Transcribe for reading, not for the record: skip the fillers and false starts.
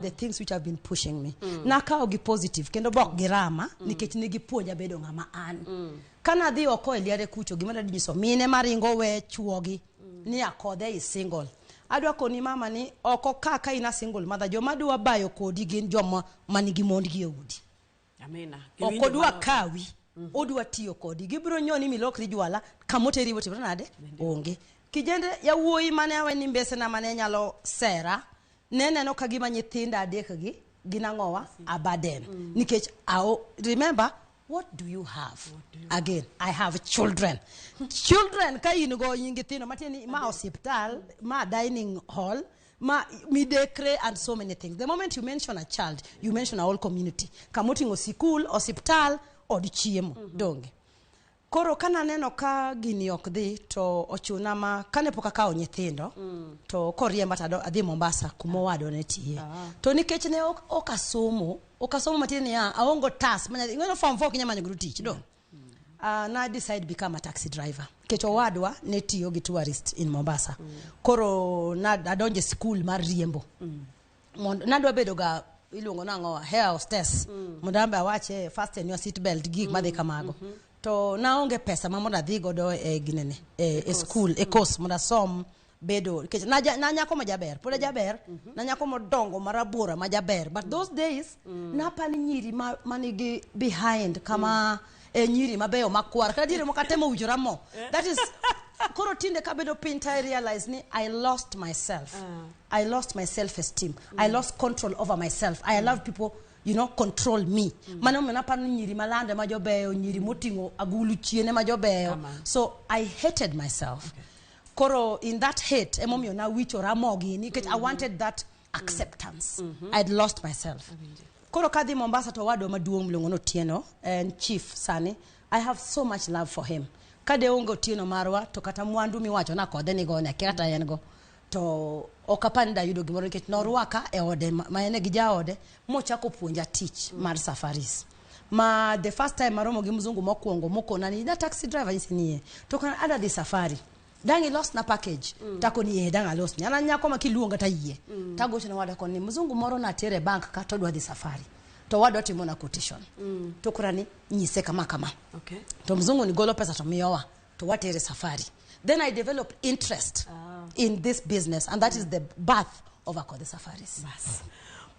The things which have been pushing me, nakawo gi positive kendo bok girama nikech ne gipuonja bedo ng'ama an. Kanadhi oko e liare kucho, gima adwa nyiso mine maringo we chuogi ni Akodhe is single, adwa koni mama ni oko ka in a single mother, joma dwa bayo kodi gin joma manigi mondgi e udi. Amina. Ok Giwinjo odwa mano. kawi, odwa tiyo kodi. Gibiro nyoni milokri jwala kamoteri botimre nade onge kijende. Yawuoyi mane awe ni mbesena mane nyalo sera ne neno ka gima nyithinda adek gi gin ang'owa abaden nikech ao, remember, what do you have? Again, I have children. Children ka in go in nyithindo matiende ni ma osiptal, ma dining hall, ma midekre and so many things. The moment you mention a child, you mention a whole community kamoting'o sikul, osiptal, od chiemo. Donge koro kananeno ka gini ok dhi to ochuna ma kane pok akawo nyithindo to koriemba to adhi Mombasa kuma owadwa ne tiye. To nikech ne ok asomo, ok asomo, matiende niya aongo tas manya ing'eyo form 4 ok inyal manyo godo tich do. Na decide become a taxi driver nikech owadwa ne tiyo gi tourist in Mombasa. Koro na adonjo e skul mar riembo mondo nadwa bedo ga iluongo nang'o, air hostess, mondo an be awache "Fasten your seat belt", gik madhi kamago. To naonge pesa ma mondo adhi godo e ginene e school, e course mondo asom bedo, nikech na nyako ma jaber, pod ajaber, na nyako modongo marabora ma jaber. But those days napani nyiri ma manigi behind kama e nyiri mabeyo makwar kata diere moko atemo wichora mo. That is koro tinde kabedo piny to I realize ni I lost myself. I lost my self esteem. I lost control over myself. I allowed people control me. Mano omiyo naparo ni nyiri malande ma jobeyo, nyiri moting'o agulu chiene ma jobeyo. Kamano. So I hated myself. Koro in that hate emomiyo nawichora mogi nikech I wanted that acceptance. I'd lost myself. Koro kadhi Mombasa to owadwa maduong' miluongo ni Otieno en chief sani. I have so much love for him. Kade onge Otieno marwa to kata mwandu miwacho na Akodhe nigo ni akia kata en go to ok apar ni dayudo gimoro nikech norwaka e ode ma en gi jaode mochako puonja tich mar safaris. Ma the first time aromo gi mzungu mokwongo mokona ni na taxi driver, nyise ni "Eh." To kana adwa dhi safari, dang' ilosna package. Takoni eh, dang' alosni. An an nyako ma kiluonga tayie. Tagocho ne wada koni mzungu moro natere e bank ka to odwa dhi safari to wadwa timona quotation to kora ni nyise kama kama. To mzungu ni golo pesa to miyowa to watere safari. Then I developed interest in this business and that is the birth of Akodhe Safaris. Bas.